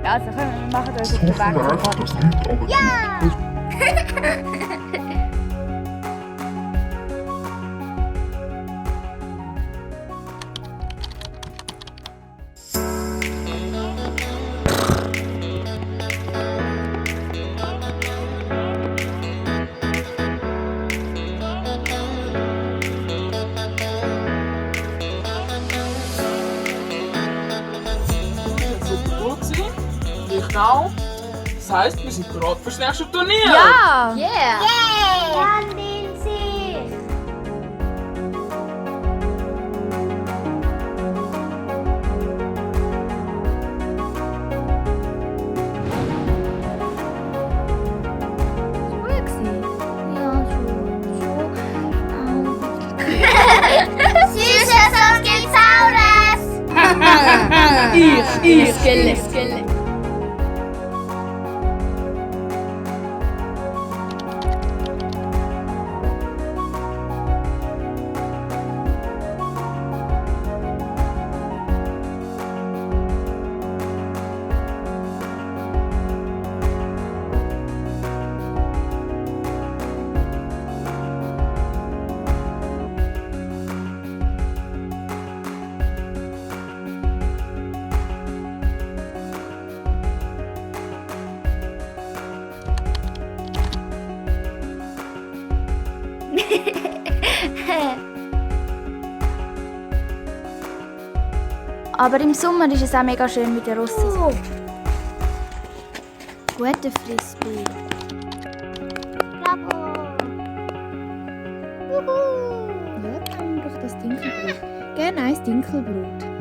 Ja, also wir machen uns Ich auf den hoffe Weg einfach, dass nichts aber Ja! Ich auch. Das heisst, wir sind bereit für das nächste Turnier. Ja! Yeah! Dann den sich. Cool gewesen. Ja, so. Süßes und Gezaures. Ich, Skelett. Aber im Sommer ist es auch mega schön mit den Russen. Oh. Gute Frisbee. Bravo. Ja, dann haben wir doch das Dinkelbrot. Gerne ein Dinkelbrot.